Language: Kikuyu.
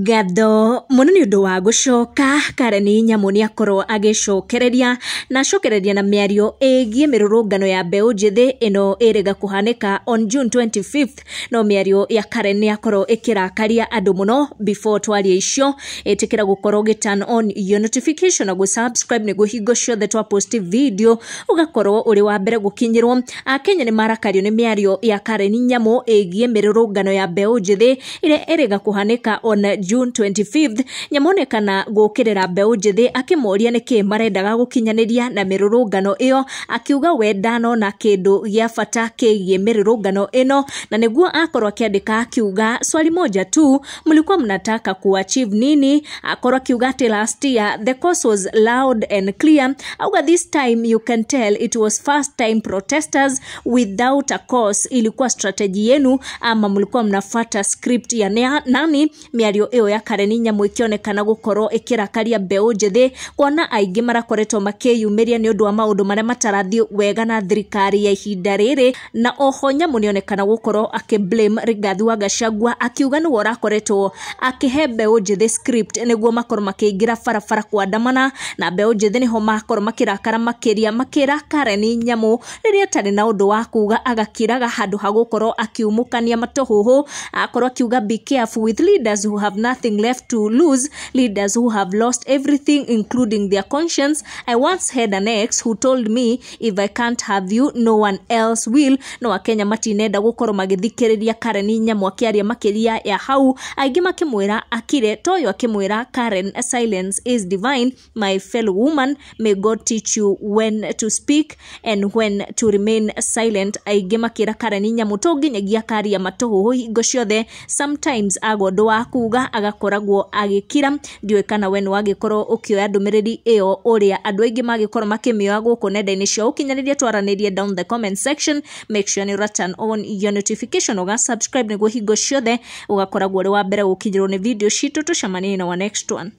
Ngatho mũno nĩ ũndũ wa gũcoka. Karen Nyamu nĩ akorwo agĩcokereria na acokereria na mĩario ĩgiĩ mĩrũrũngano ya mbeũ njĩthĩ ĩno ĩrĩga kũhanĩka on June 25th. No mĩario ya Karen nĩ akorwo ĩkĩrakaria andũ mũno. Before twarie icio, ĩtĩkĩra gũkorwo ũgĩ turn on your notification na gũ subscribe nĩguo hingo ciothe twa post video ũgakorwo ũrĩ wa mbere gũkinyĩrwo. Akenya nĩ marakario nĩ mĩario ya Karen Nyamu ĩgiĩ mĩrũrũngano ya mbeũ njĩthĩ ĩrĩa ĩrĩga kũhanĩka on June 25th. Nyamu onekana gũkĩrĩra mbeũ njĩthĩ akĩmoria nĩkĩ marendaga gũkinyanĩria na mĩrũrũngano ĩyo, akiuga we ndanona kĩndũ gĩa bata kĩgiĩ mĩrũrũngano ĩno, na nĩguo akorwo akĩandĩka akiuga, "Swali moja tu, mlikuwa mnataka kuachieve nini?" Akorwo akiuga atĩ last year the cause was loud and clear. Auga this time you can tell it was first time protesters without a cause. Ilikuwa strategy yenu ama mlikuwa mnafuata script ya nani? Mĩario ĩyo ya Karen Nyamu ĩkĩonekana gũkorwo ĩkĩrakaria mbeũ njĩthĩ, kuona aingĩ marakoretwo makĩyumĩria nĩ ũndũ wa maũndũ marĩa matarathiĩ wega na thirikari ya ihinda rĩrĩ. Na oho Nyamu nĩonekana gũkorwo akĩ blame Rigathi wa Gachagua, akiuga nĩwe ũrakoretwo akĩhe mbeũ njĩthĩ script nĩguo makorwo makĩingĩra barabara kuandamana, na mbeũ njĩthĩ nĩho makorwo makĩrakara makĩria, makĩra Karen Nyamu rĩrĩa atarĩ na ũndũ wa kuga agakiraga handũ ha gũkorwo akiumũkania matũhũhũ. Akorwo akiuga, "Be careful with leaders who have nothing left to lose, leaders who have lost everything, including their conscience. I once had an ex who told me, 'If I can't have you, no one else will.'" No Akenya matinenda gũkorwo magĩthikĩrĩria Karen Nyamu akĩaria makĩria ya hau, aingĩ makĩmwĩra akire toyo, akĩmwĩra Karen, "Silence is divine, my fellow woman. May God teach you when to speak and when to remain silent." Aingĩ makĩra Karen Nyamu to nginyagia karia matũhũhũ hingo ciothe, sometimes aga ũndũ wa kuga agakoragwo agĩkira. Ndiũĩ kana we nĩ wagĩkorwo ũkĩoya ndũmĩrĩri ĩyo ũrĩa andũ aingĩ magĩkorwo makĩmĩoya gũkũ nenda-inĩ cia ũkinyanĩria. Twaranĩrie down the comment section. Make sure nĩ ũra turn on your notification, ũga subscribe nĩguo hingo ciothe ũgakoragwo ũrĩ wa mbere gũkinyĩrwo nĩ video citũ. Tũcemanie na wa next one.